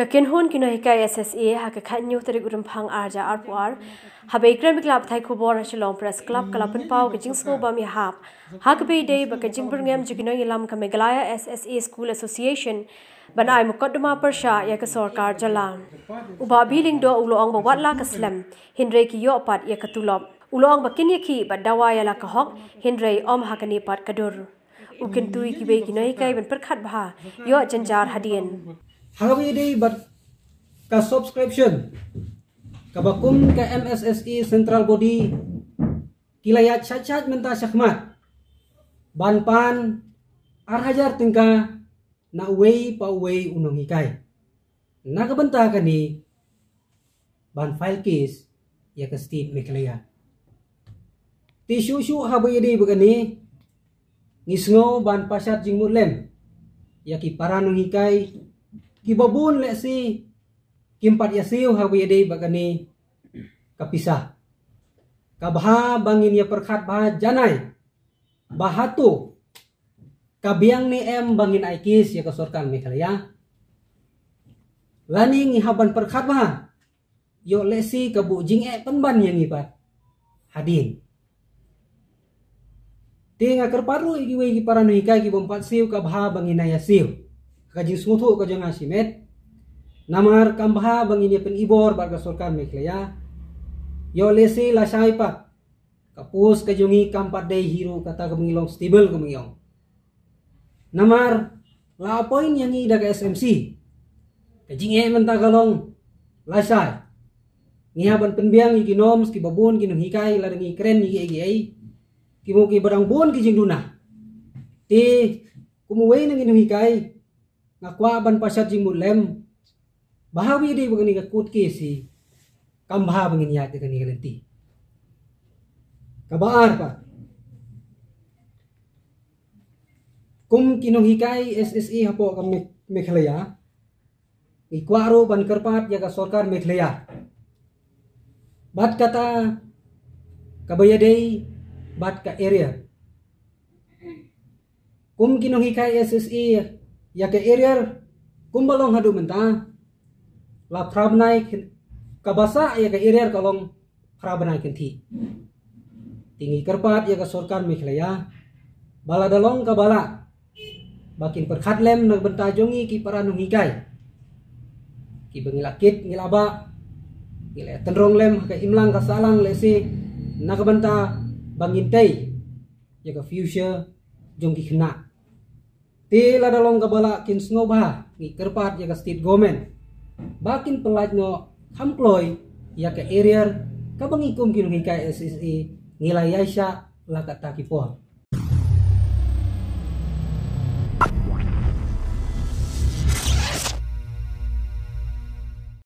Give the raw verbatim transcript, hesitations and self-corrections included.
Ka kynhun ki nonghikai S S A ha ka khathynñiew tarik u Rymphang ar hajar arphew ar, ha ba ïakren bad ki lad pathai khubor ha Shillong Press Club, ka la pynpaw ka jingsngewbha ïahap ha kaba ïadei bad ka jingbyrngem jong ki nongïalam ka Meghalaya S S A School Association ban ai mukotduma pyrshah ïa ka sorkar jylla. U Bah B. Lyngdoh u la ong ba watla ka slem, hynrei ki ïoh pat ïa ka tulop. U la ong ba kin ïakhih bad dawa ïa la ka hok, hynrei ym ha kane pat ka dur. U kyntu ïa kiwei ki nonghikai ban pyrkhat bha, ïoh jynjar hadien. Ha kaba ïadei bad ka subscription kaba kum ka M S S A Central Body ki la ïaid shait shait mynta shakhmat ban pan ar hajar tyngka na uwei pa uwei u nonghikai, na ka bynta kane ban file case ïa ka State Meghalaya. Te shuh shuh ha ba ïadei bad kane, ngi sngew ban pashat jingmut lem ïa ki para nonghikai kiba bun lehse kim pat ïasiew ha ba ïadei bad kane ka pisa. Ka bha ba ngin ïa pyrkhat bha janai ba hato ka biang ne em ba ngin ai case ïa ka sorkar Meghalaya. Lane ngi hap ban pyrkhat bha, ïoh lehse ka buh jingeh pynban ïa ngi pat hadien. Te nga kyrpad ruh ïa kiwei ki para nonghikai kibym pat siew, ka bha ba ngin ïa siew. Ka jingsngewthuh ka jong nga shimet. Namar kam bha ba ngin ïa pynibor bad ka sorkar Meghalaya. Ïoh lehse lashai pat ka post ka jong ngi kam pat dei hi ruh kata kaba ngi long stable, kaba ngi ong. Namar la appoint ïa ngi da ka S M C. Ka jingeh mynta ka long lashai. Ngi hap ban pynbiang ïa ki norms kiba bun ki nonghikai, lada ngi kren ïa kiei kiei, ki mut kiba dang bun ki jingduna. Te kum uwei na ki nonghikai, nga kwah ban pashat jingmut lem ba ha ba ïadei bad kane ka court case, kam bha ba ngin ïaid da kane ka lynti. Kaba ar pat, kum ki nonghikai S S A hapoh ka Me-, Meghalaya, ngi kwah ruh ban kyrpad ïa ka sorkar Meghalaya bad kata kaba ïadei bad ka arrear. Kum ki nonghikai S S A, ïa ka arrear kumba long haduh mynta la phra bnai kyn-, kaba sah ïa ka arrear ka long phra bnai kynthih. Te ngi kyrpad ïa ka sorkar Meghalaya ba lada long kaba lah, ba kin pyrkhat lem na ka bynta jong ngi ki para nonghikai kiba ngi la kit ngi la bah, ngi la tynrong lem ha ka imlang ka sahlang lehse na ka bynta ba ngin tei ïa ka future jong ki khynnah. Te lada long kaba lah, kin sngewbha ngi kyrpad ïa ka state government ba kin pynlait noh kham kloi ïa ka arrear kaba ngi kum ki nonghikai S S A ngi la ïaishah la katta ki por.